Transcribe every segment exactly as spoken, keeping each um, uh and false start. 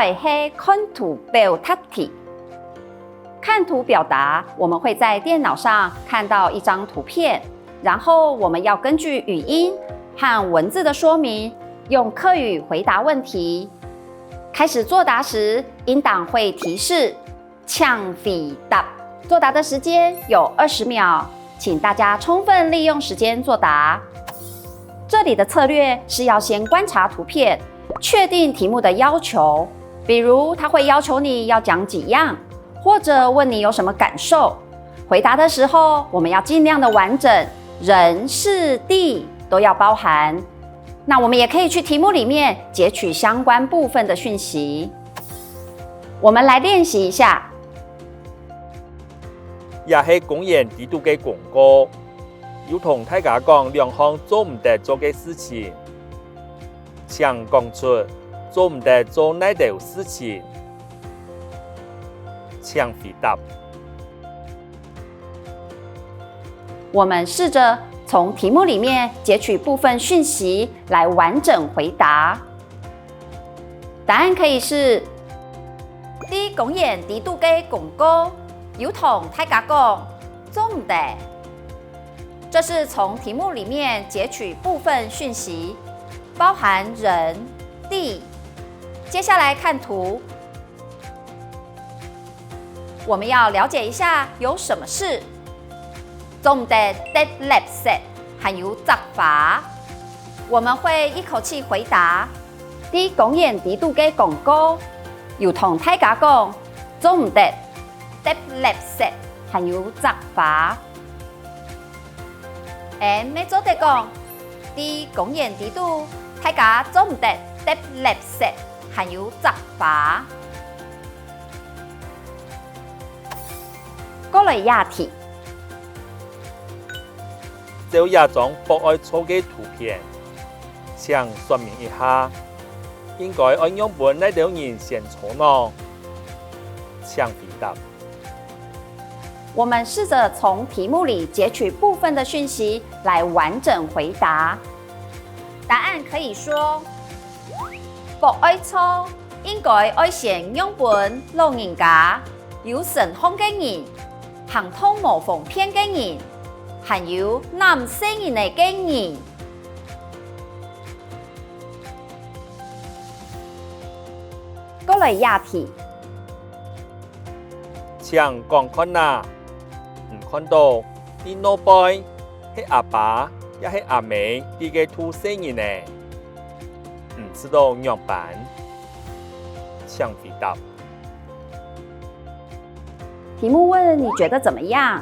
係看圖表答題。看圖表答，我們會在電腦上看到一張圖片，然後我們要根據語音和文字的說明，用客語回答問題。開始作答時，音檔會提示 請回答。作答的時間有二十秒，請大家充分利用時間作答。這裡的策略是要先觀察圖片，確定題目的要求，比如它會要求你要講幾樣，或者問你有什麼感受。回答的時候，我們要盡量的完整，人、事、地都要包含。那我們也可以去題目裡面截取相關部分的訊息。我們來練習一下。這係公園裡肚个廣告，有同大家講兩項做毋得做个事情。請講出做毋得做哪兜事情？請回答。我們試著從題目裡面截取部分訊息來完整回答。答案可以是：在公園裡肚个廣告，有同大家講，做毋得。這是從題目裡面截取部分訊息，包含人、地。接下來看圖，我們要了解一下有什麼事。做毋得㧒垃圾，還有摘花。我們會一口氣回答：在公園裡肚个廣告，有同大家講，做毋得㧒垃圾，還有摘花。 𫣆乜做得講，在公園裡肚，大家做毋得㧒垃圾，還有摘花。過來這題。照這張博愛座个圖片，請說明一下，應該愛仰般哪兜人先坐呢？請回答。 我們試著從題目裡截取部分的訊息來完整回答。答案可以說：博愛座應該愛先讓分老人家、有身項个人、行動無方便个人，還有揇細人仔个人。過來這題。 請講看啊，你看著在外背係阿爸也係阿姆在該渡細人仔，你試著仰般？請回答。題目問你覺得怎麼樣？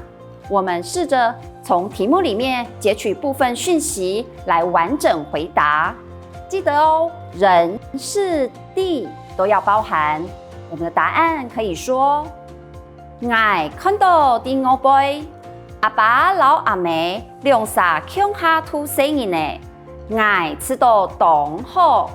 我們試著從題目裡面截取部分訊息來完整回答。記得哦，人、事、地都要包含。我們的答案可以說：𠊎看著在外背，阿爸摎阿姆兩儕共下渡細人仔，𠊎試著當好。